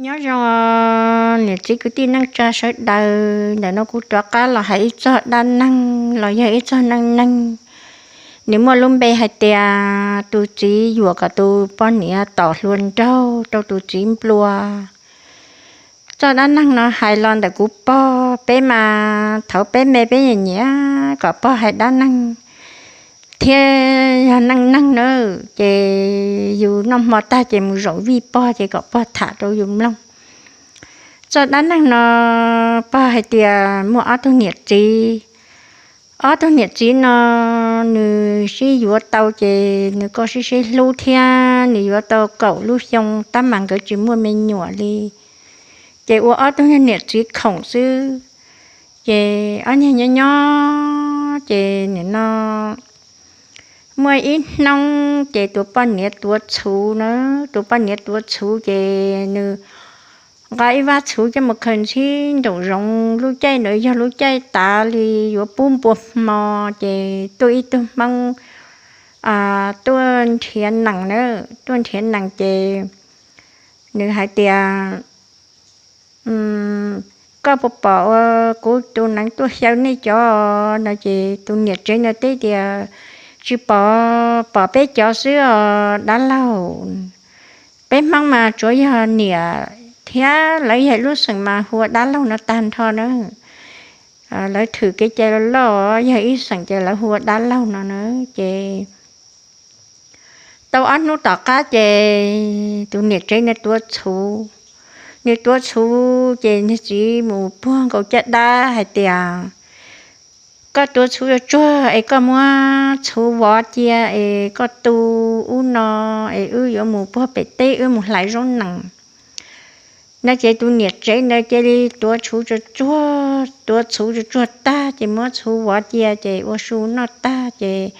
Nyob zoo niam txiv kwv tij neej tsa sawv daws, ntawm no kuv rov qab los hais ib txog dab neeg los yog ib txog neej neeg. Nws muaj lub npe hais tias tus txiv yuam kom tus poj niam tom hluas nraug rau tus txiv nplua. Txoj dab neeg no hais los ntawm kuv pog, peb mas thaum peb me peb nyiam nyiam kom pog hais dab neeg thiab yog neej neeg na, ces yus noj hmo tag ces mus zaum vij pog ces kom pog tham rau yus mloog. Txoj dab neeg no pog hais tias muaj ob tug niam txiv. Ob tug niam txiv no nws sib yuav tau ces nws kuj sib sib hlub thiab, nws yuav tau kaum lub xyoo tab mas nkawd tsis muaj me nyuam li. Ces ua ob tug niam txiv khoom xwb. Ces ob niag nyob nyob ces nim no muaj ib hnub ces tus poj niam tuav txhuv na, tus poj niam tuav txhuv ces nws nqa ib vab txhuv coj mus khaws ntxhib nraum zoov. Lub caij ntawd yog lub caij tav li yuav pub npua hmo, ces tuaj ib tug Hmoob tuaj nrhiav nees na, tuaj nrhiav nees ces nws hais tias, koj puas pom ua kuv tus nees tuaj xyaw nej cov no? Ces tus niam tsev no teb tias, tsis pom, pom peb cov xwb os dab laug. Peb Hmoob mas tsuav yog niam thiab lawv yog lub xeem mas hu ua dab laug no tag nrho na. Lawv thwm kev cai loj loj, yog ib xeem ces lawv hu ua dab laug no na. Ces tau ob hnub tom qab ces tus niam tsev nws tuav txhuv, nws tuav txhuv ces nws txiv mus puag nkaus caj dab hais tias, koj tuav txhuv tsuag tsuag es koj muab txhuv vov cia es koj tu ub no es wb yuav mus puag pem teb wb mus hlais zaub nees no. Ces tus niam tsev ntawd cia li tuav txhuv tsuag tsuag, tuav txhuv tsuag tsuag tag ces muab txhuv vov cia ces ua su noj tag ces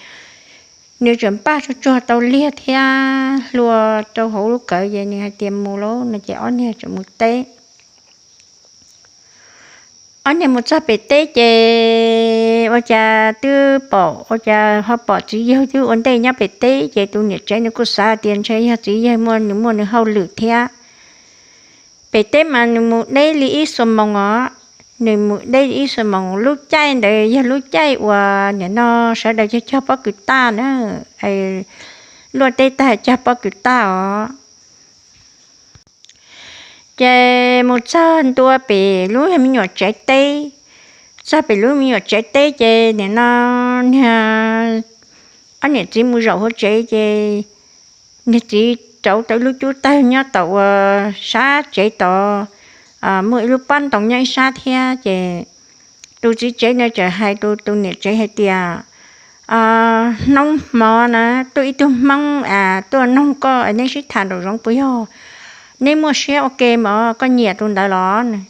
nws tseem npaj tsuag tsuag tau liag thiab hlua rau hauv lub kawm ces nws hais tias mus lauj no ces ob niag tseem mus teb. Ob niag mus txog pem teb ces ua cas twb pom, ua cas ho pom txiv yawg twb ua ntej nyob pem teb ces tus niam tsev nws kuj xav tias ntshe yog txiv yawg muaj nws, muaj nws hauj lwm thiab. Pem teb mas nws mus deb li ib xuab moos os, nws mus deb li ib xuab moos. Lub caij ntawd yog lub caij uas nim no sawv daws cog cog pob kws taj na, luaj teb tag cog pob kws taj os. Ces mus txog ntua pem lub me nyuam tsev teb, txog pem lub me nyuam tsev teb ces nim no niag ob niam txiv mus zaum hauv tsev ces niag txiv rauv tau lub cub tawg nyob tom uas sab tsev tod, muaj ib lub pob ntoo nyob ib sab thiab ces tus txiv tsev no txawm hais tus niam tsev hais tias, hnub hmo na tuaj ib tug Hmoob tuaj noog koj, neb sib tham nraum zoov puas yog, neb muaj siab ua ke mas koj nyiam tus ntawd los?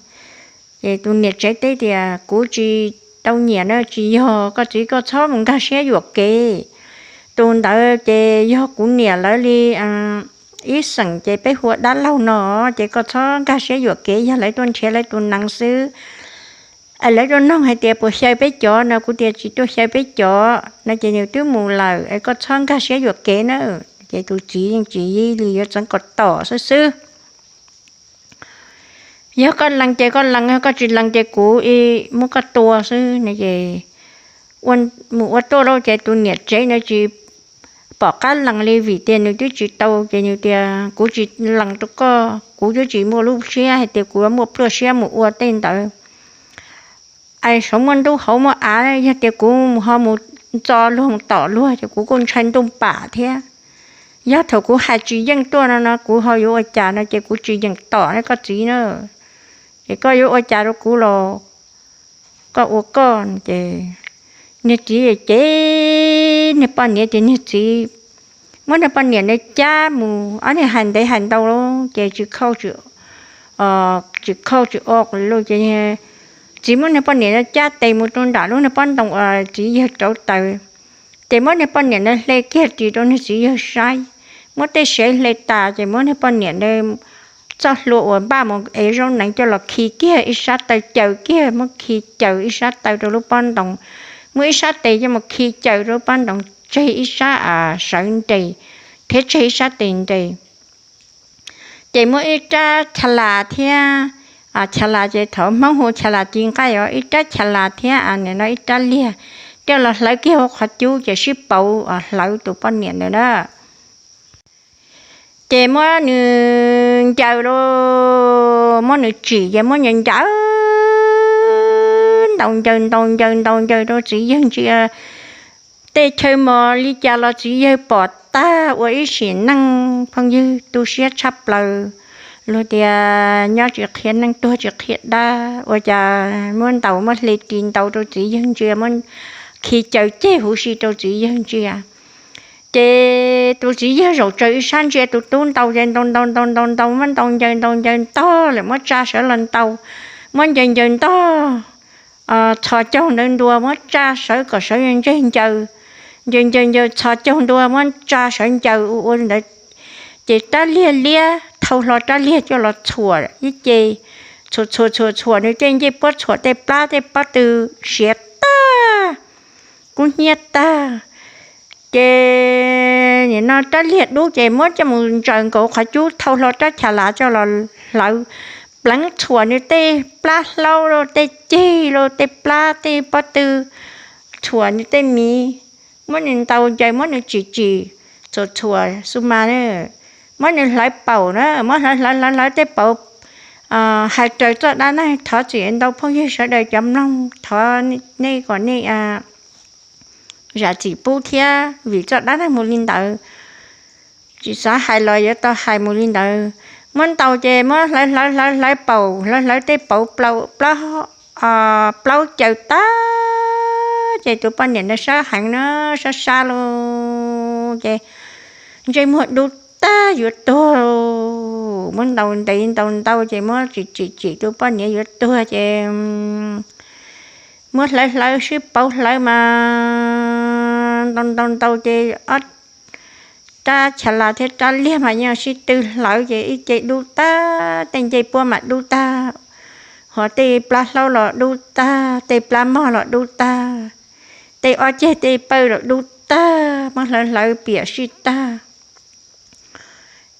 Ces tus niam tsev teb tias kuv tsis tau nyiam na, tsis yog, koj txiv koj txhob mus nkag siab yuam kev. Tus ntawd ces yog kuv niam lawv li ib xeem ces peb hu ua dab laug no, ces koj txhob nkag siab yuam kev, yog lawv tuaj nrhiav lawv tus nees xwb. Lawv tuaj noog hais tias puas xyaw peb cov no, kuv tias tsis tuaj xyaw peb cov no ces nws twb mus lawm es koj txhob nkag siab yuam kev na. Ces tus txiv yeej tsis yig li, yuav txeev kom tom xwb xwb. Yog koj lees ces koj lees, yog koj tsis lees ces kuv muab koj tua xwb no ces mus ua tuaj lauj ces tus niam tsev no tsis pom qab lees li vim tias nws twb tsis tau ces nws tias kuv tsis lees rau koj, kuv twb tsis muaj lub siab hais tias kuv muaj pluaj siab mus ua tej ntawd. Saum muaj ntuj hauv muaj av, yog tias kuv mus ho mus ntxo luag mus tom luag ces kuv kuj ntshai ntuj pam thiab. Yog thaum kuv hais tsis yeej tuaj no no kuv ho yuav ua cas no ces kuv tsis yeem tom ne koj txiv na. Ces koj yuav ua cas rau kuv los koj ua koj. Ces niag txiv ces niag poj niam ces niag txiv muab niag poj niam ntawd cab mus, ob niag hais ntev hais ntau lawm ces tsis khauj, tsis khauj tsis o lawm ces txiv muab niag poj niam ntawd cab tes mus rau nram lub niag pob ntoo uas txiv yawg rauv taws, ces muab niag poj niam ntawd hle kiag ris rau niag txiv yawg saib, muab tej sev hle tas ces muab niag poj niam ntawd txoj hlua uas npaj mus ev zaub nees coj los khi kiag ib sab taw, caws kiag, muab khi caws ib sab taw rau lub pob ntoo, muab ib sab tes coj mus khi caws rau lub pob ntoo, tseg ib sab sawv nres thiab tseg ib sab tes nres. Ces muab ib rab cha las thiab, cha las ces thaum Hmoob hu cha las ci nqaij os, ib rab cha las thiab nim no ib rab liag coj los hlawv kiag hauv qhov cub ces sib pauv hlawv tus poj niam ntawd na. Ces muab nws ncaws, muab nws tsim ces muab ncaws ncaws, ntaus ncaws ntaus ncaws ntaus ncaws rau txiv yawg ntsia. Tej chaw mos li cas los txiv yawg pom tag ua ib sim neej phooj ywg tu siab tshaj plaws. Luag tias nyob tsis qhia neej tuag tsis qhia dab, ua cas muab ntaus muab hle ris ntaus rau txiv yawg ntsia, muab khi caws ceg huv si rau txiv yawg ntsia. Ces tus txiv yawg zaum tsaws ib sab ntsia tus tub ntaus ces ntaus ntaus ntaus ntaus ntaus muab ntaus ncaws ntaus ncaws ntog lawm muab tsa sawv los ntaus, muab ncaws ncaws ntog txhos caug ntawd ntua muab tsa sawv kom sawv ntseg ncaws, ncaws ncaws ncaws txhos caug ntua muab tsa sawv ncaws ua ua ntawd. Ces rab liag liab thau hlo rab liag coj los txhuam ib ce, txhuam txhuam txhuam txhuam nws tej ncej puab txhuam tej plab tej pob tw siav tag, kub hnyiab tag. Ces nim no rab liag dub ces muab coj mus ntsaws nkaus qhov cub thau hlo rab cha las coj los hlawv, pleev txhuam nws tej plab hlaub tej ceg los tej plab tej pob tw, txhuam nws tej miv, muab nws ntaus ncaws muab nws tsim tsim, txhuam txhuam xu mas, muab nws hlawv paum na, muab hlawv hlawv hlawv hlawv tej paum. Hais raws txoj dab neeg thov txim ntau phooj ywg sawv daws cov mloog, thov nej kom nej zam txim pub thiab vim txoj dab neeg mus li ntawd, tsis xav hais los yuav tau hais mus li ntawd. Muab ntaus ces muab hlawv hlawv hlawv hlawv paum, hlawv hlawv tej paum plaub, plaub caws tag, ces tus poj niam ntawd sab heev na, sab sab lauj, ces ntsej muag dub tag yuav tuag, muab ntaus ntev ntaus ntau ces muab tsim tsim tsim tus poj niam yuav tuag ces muab hlawv hlawv sib pauv hlawv mas ntaus ntaus ntaus ces ob rab cha las thiab rab liag mas yeej sib tw hlawv ces ib ce dub tag, tej ncej puab mas dub tag, hos tej plab hlaub los dub tag, tej plab mog los dub tag, tej ob ceg tej pawj los dub tag, muab hlawv hlawv piam sij tag.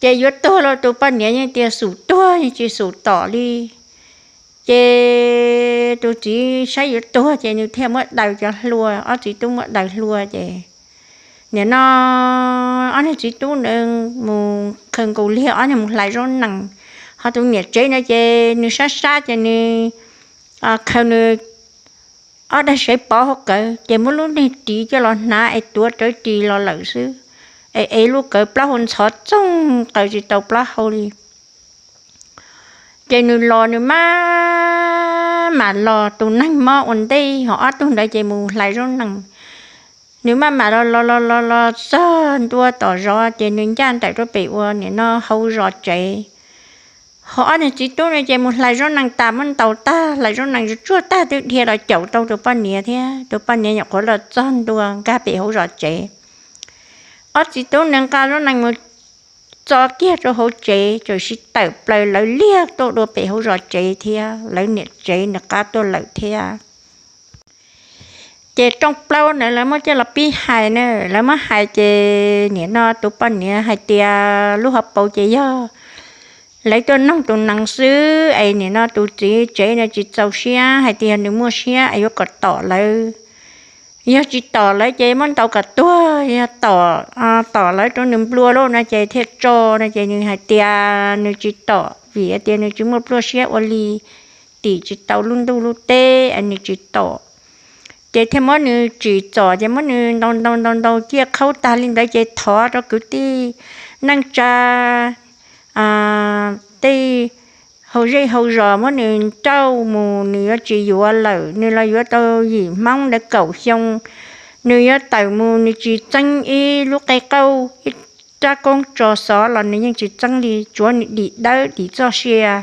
Ces yuav tuag los tus poj niam yeej tias xum tuag yeej tsis xum tom li. Ces tus txiv saib yuav tuag ces nws thiaj muab daws cov hlua, ob txiv tub muab daws hlua ces nim no ob niag txiv tub ntawd mus khaws nkaus liag ob niag mus hlais zaub nees, ho tus niam tsev no ces nws sab sab ces nws khaws nws ob daig sev pov hauv kawv ces muab lub niag ris coj los hnav es tuav rawv ris los lawm xwb, es ev lub kawv plaub hau ntxhov txoog qaws tsis tau plaub hau li. Ces nws los nws maj mam los, tus neeg mob ua ntej ho ob tug ntawd ces mus hlais zaub nees. Nws maj mam los los los los los txog ntua tom zos ces nws ncaj nraim rau pem ua nim no hauv zos tsev. Ho ob niag txiv tub no ces mus hlais zaub nees tas muab ntaus tag, hlais zaub nees tsuag tag twb dhia los caum tau tus poj niam thiab, tus poj niam nyuam qhuav los txog ntua nkag pem hauv zos tsev. Ob txiv tub nws nqa zaub nees mus txo kiag rau hauv tsev, txawm sib tawm plaws lawv liag tuaj dua pem hauv zos tsev thiab, lawv niam tsev nws qab tuaj lawm thiab. Ces rooj plaub ntawd lawv muab coj los pib hais na, lawv muab hais ces nim no tus poj niam hais tias lub hauv paus ces yog lawv tuaj noog tus nees xwb es nim no tus txiv tsev no tsis txaus siab hais tias nws muaj siab es yuav kom tom lawv. Yog tsis tom lawv ces muab ntaus kom tuag, yog tom, tom lawv rau nws nplua lawm no ces thiaj tso no ces nws hais tias nws tsis tom vim tias nws tsis muaj pluaj siab ua li, tim tsis tau lub ntuj lub teb es nws tsis tom. Ces thiaj muab nws tsim txom ces muab nws ntaus ntaus ntaus ntaus ciaj qhaub tag li ntawd ces thov rau kwv tij neej tsa tej hauv zej hauv zos muab nws nrauj mus, nws yuav tsis yuav lawm, nws los yuav tau yim Hmoob ntawd kaum xyoo. Nws yuav tawm mus nws tsis txeeb ib lub qe qauj ib rab koob tso xov los nws yeej tsis txeeb li, tsuav nws dim dawb dim txoj sia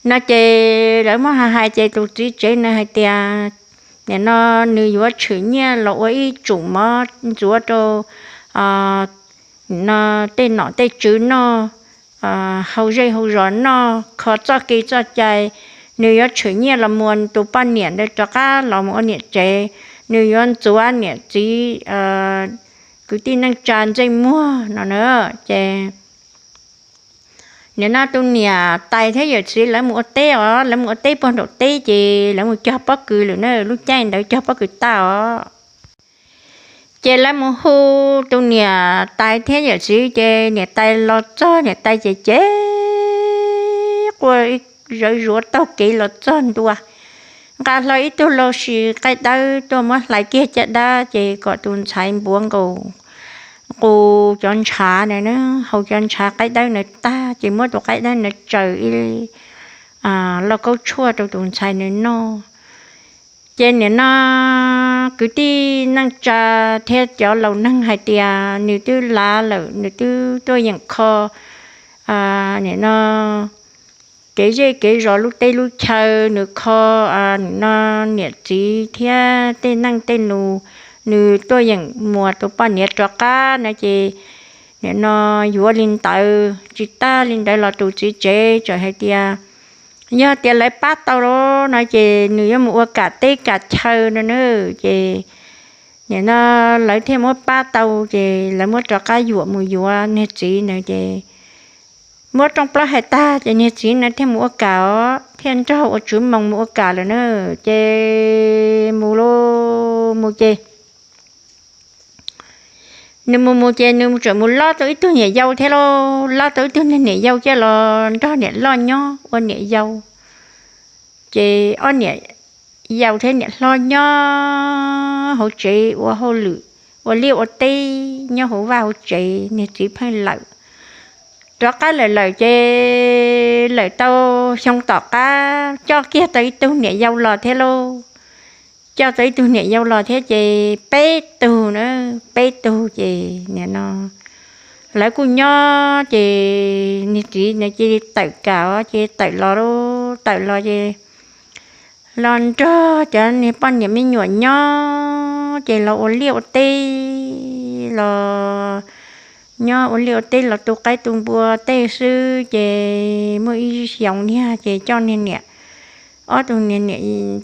no ces lawv muab hais hais ces tus txiv tsev nws hais tias nim no nws yuav tshwm nyiaj los ua ib tsum mov ntxuav rau no tej nom tej tswv noj, hauv zej hauv zos noj, kho txoj kev txoj cai. Nws yuav tshwm nyiaj los muag tus poj niam ntawd rov qab los mus ua niam tsev, nws yuav ntxuav niam txiv kwv tij neej tsa ntsej muag no na. Ces Nim no tus niam tais thiab yawm txiv lawv mus ua teb os, lawv mus ua teb puag nraum teb ces lawv mus cog pob kws lawm na, lub caij ntawd cog pob kws tag os. Ces lawv mus hu tus niam tais thiab yawm txiv ces niam tais los txog, niam tais ces ces quaj zawv zuav taug kev los txog ntua, nqa hlo ib tug lau si qaib dawb tuaj muab hlais kiag caj dab ces kom tus ntxhais npuav nkaus qus cov ntshav na, haus cov ntshav qaib dawb na tag ces muab tus qaib dawb na tsaws ib lauj kaub tshuaj rau tus ntxhais na noj. Ces nim no kwv tij neej tsa thiab cov laus neeg hais tias nws twb lav lawm, nws twb tuaj yeem kho nim no kev zej kev zos lub teb lub chaw, nws kho nim no niam txiv thiab tej neej tej nus, nws tuaj yeem muas tus poj niam rov qab no ces nim no yuav li ntawd tsis tag li ntawd los tus txiv tsev txawm hais tias yog tias lawv pab tau no ces nws yuav mus ua kam teb kam chaw no na. Ces nim no lawv thiaj muab pab tau ces lawv muab rov qab yuam mus yuav niag txiv na ces muab rooj plaub hais tag ces niag txiv na thiaj mus ua kam os, thiaj nrog ua tswv moos mus ua kam lawm na. Ces mus lauj mus ces nws mus mus ces nws tseem mus lob tau ib tug niam yau thiab lauj, lob tau ib tug niam yau coj los nrog niam loj nyob ua niam yau. Ces ob niam yau thiab niam hlob nyob hauv tsev ua hauj lwm, ua liaj ua teb nyob hauv vaj hauv tsev, niag txiv pheej lawm. Rov qab lawm lawm ces lawm tau xyoo tom qab coj kiag tau ib tug niam yau los thiab lauj. Coj tau ib tug niam yau los thiab ces peb tug na, peb tug ces nim no lawv kuj nyob ces niag txiv na cia li tawm kam os, ces tawm los, tawm los ces los nrog cov niag poj niam me nyuam nyob ces los ua liaj ua teb los nyob ua liaj ua teb los tu qaib tu npua tej xwb ces muaj ib xyoos niag ces coj niag niam, ob tug niam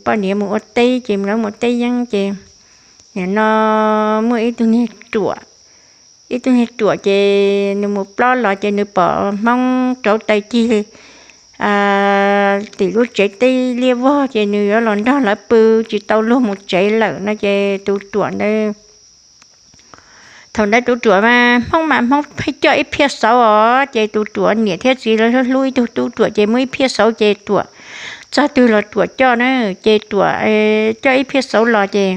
poj niam mus ua teb ces lawv mus teb yeeb ces nim no muaj ib tug niag ruam, ib tug niag ruam ces nws mus plob los ces nws pom Hmoob rauv taws cig tim lub tsev teb liaj vog ces nws yuav los nrog lawv pw tsis tau luag mus tsev lawm no ces tus ruam ntawd thaum ntawd tus ruam mas Hmoob mas Hmoob pheej coj ib phiaj xauv os, ces tus ruam niam thiab txiv lawv hlub hlub ib tug tub ruam ces muaj ib phiaj xauv ces ruam txog twg los ruam coj na, ces ruam coj ib phiaj xauv los ces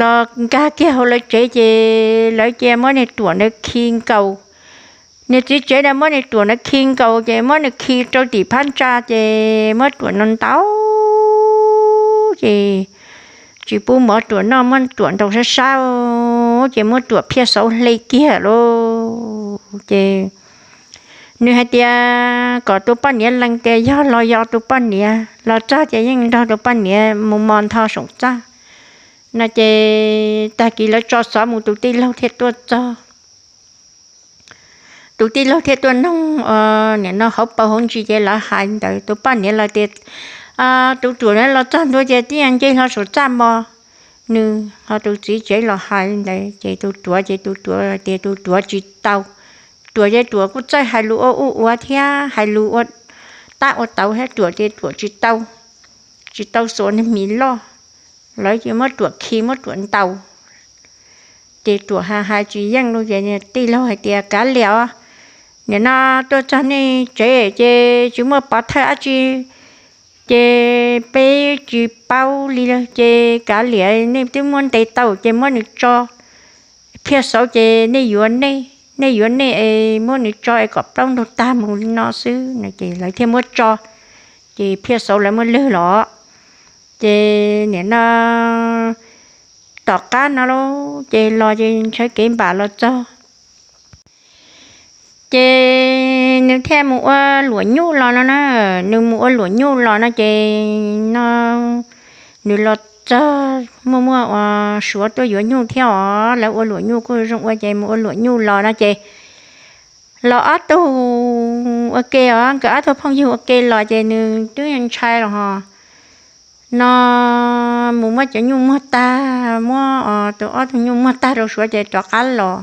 los nkag kiag hauv lawv tsev ces lawv cia muab niag ruam ntawd khi nkaus. Niag txiv tsev na muab niag ruam ntawd khi nkaus ces muab nws khi rau tim phab ntsa ces muab ruam ntaus ntaus ces tsis pub mov ruam noj, muab ruam ntaus sab sab ces muab ruam phiaj xauv hle kiag lauj. Ces nws hais tias kom tus poj niam lees tias yog los yog tus poj niam, los txog ces yeej nrog tus poj niam mus mos ntho saum txaj no ces tag kis lawv tso xov mus tus tij laug thiaj tuaj txog. Tus tij laug thiaj tuaj noog, nim no hauv paus hauv ntsis ces lawv hais ntawd tus poj niam los tias tus ruam na los txog ntua ces tib yam nce hlo saum txaj mos. Nws ho tus txiv tsev los hais li ntawd ces tus ruam ces tus ruam tias tus ruam tsis tau. Ruam ces ruam kuj txawj hais lus ua ub ua thiab hais lus ua tab ua tauv thiab ruam ces ruam tsis tau, tsis tau xuas niag mis loj. Lawv ces muab ruam khi muab ruam ntaus ces ruam hais hais tsis yeej lus ces tij laug hais tias kav liam os, nim no tuaj txog nej tsev ces tsis muaj pov thawj dab tsi ces peb tsis paub li lawm ces kav liam, nej twb muab ntes tau ces muab nws tso phiaj xauv ces nej yuav nej, nej yuav nej es muab nws tso es kom plaub nraug tag mus li no xwb no ces lawv thiaj muab tso ces phiaj xauv lawv muab lwg los. Ces nim no tom qab no lauj ces los ces ntshaw kev npam los txog ces nws thiaj mus ua luam nyuj los no na. Nws mus ua luam nyuj los no ces no nws los txog muaj muaj ua suav tuaj yuav nyuj thiab os, lawv ua luam nyuj kuj zoo ua ces mus ua luam nyuj los no ces los ob tug ua ke os, nkawd ob tug phooj ywg ua ke los ces nws twb ntshai los ho no mus muab cov nyuj muag tag, muab tus ob tug nyuj muag tag rau suav ces rov qab los.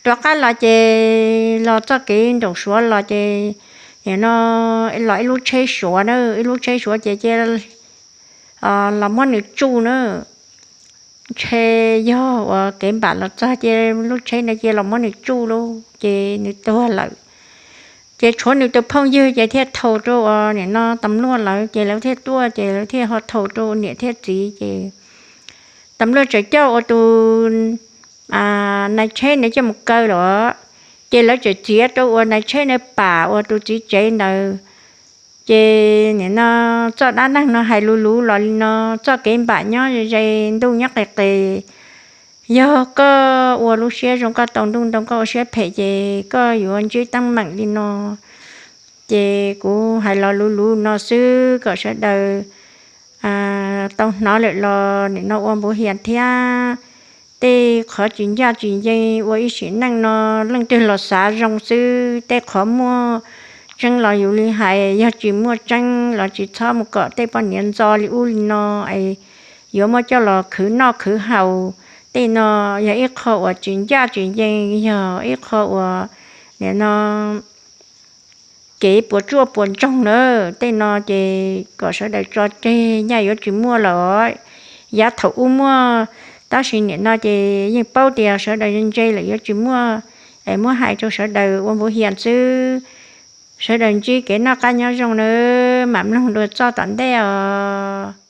Rov qab los ces los txoj kev nraum suav los ces nim no los ib lub tsheb Suav na, ib lub tsheb Suav ces cia los muab nws tsuj na. Ntshe yog uas kev npam los txog ces lub tsheb no cia los muab nws tsuj lauj, ces nws tuag lawm. Ces tshuav nws tus phooj ywg ces thiaj thaum rau uas nim no tam luaj lawv ces lawv thiaj tuaj ces lawv thiaj ho thaum rau niam thiab txiv ces tam luaj tseem coj ua tus nais tsheb na coj mus kaw los, ces lawv tseem txiav rau uas nais tsheb na pam uas tus txiv tsev ntawd. Ces nim no txoj dab neeg no hais lus lus los li no, txoj kev npam nyob ze ntuj nyob qis qis. Yog koj ua lub siab zoo, koj tau ntuj ntoo, koj ua siab phem ces koj yuav ntsib teeb meem li no. Ces kuv hais los lus lus no xwb kom sawv daws tau hnov lawm los nim no ua npuv hias thiab. Tej qhov tsis ncaj tsis ncees ua ib sim neej no leej twg los xav zoo xwb, tej qhov muaj tseeb los yus li hais, yog tsis muaj tseeb los tsis txhob mus kom tej poj niam ntxo li ub li no es yuav muab coj los khwv noj khwv haus. Tej no yog ib qho uas tsis ncaj tsis ncees, yog ib qho uas nim no kev puas tsuaj puas ntsoog na. Tej no ces kom sawv daws tso tseg, nyaj yuav tsis muaj lawm. Yav thaum ub muaj, tab sis nim no ces yeej paub tias sawv daws ntse lawm yuav tsis muaj, es muab hais rau sawv daws ua npuv hias xwb. Sawv daws ntsib kev noj qab nyob zoo na, mam mloog dua txoj tom ntej os.